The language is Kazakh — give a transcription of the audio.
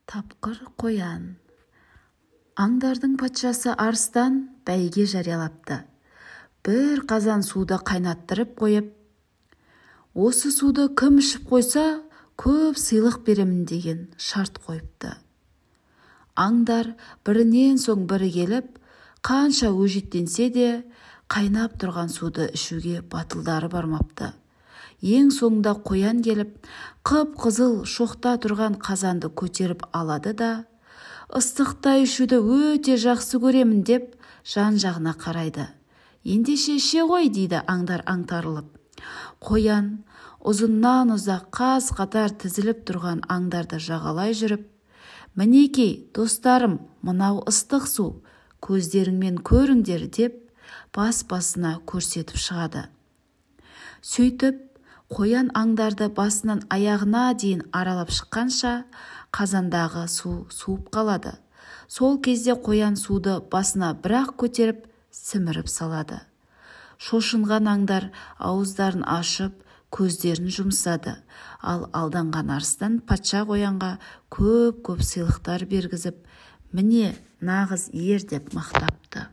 Тапқыр қоян. Аңдардың патшасы арыстан бәйге жариялапты. Бір қазан суды қайнаттырып қойып, осы суды кім ішіп қойса, көп сыйлық беремін деген шарт қойыпты. Аңдар бірінен соң бірі келіп, қанша өжеттенсе де, қайнап тұрған суды ішуге батылдары бармапты. Ең соңында қоян келіп, қып-қызыл шоқта тұрған қазанды көтеріп алады да, ыстықта ішуді өте жақсы көремін деп жан-жағына қарайды. Ендеше іше ғой, дейді аңдар аңтарылып. Қоян ұзыннан ұзақ қаз-қатар тізіліп тұрған аңдарды жағалай жүріп, мінекей, достарым, мынау ыстық су, көздеріңмен көріңдер деп бас-басына көрсетіп шығады. Сөйтіп, қоян аңдарды басынан аяғына дейін аралап шыққанша, қазандағы су суып қалады. Сол кезде қоян суды басына бірақ көтеріп, сіміріп салады. Шошынған аңдар ауыздарын ашып, көздерін жұмсады. Ал алданған арыстан патша қоянға көп-көп сыйлықтар бергізіп, міне нағыз ер деп мақтапты.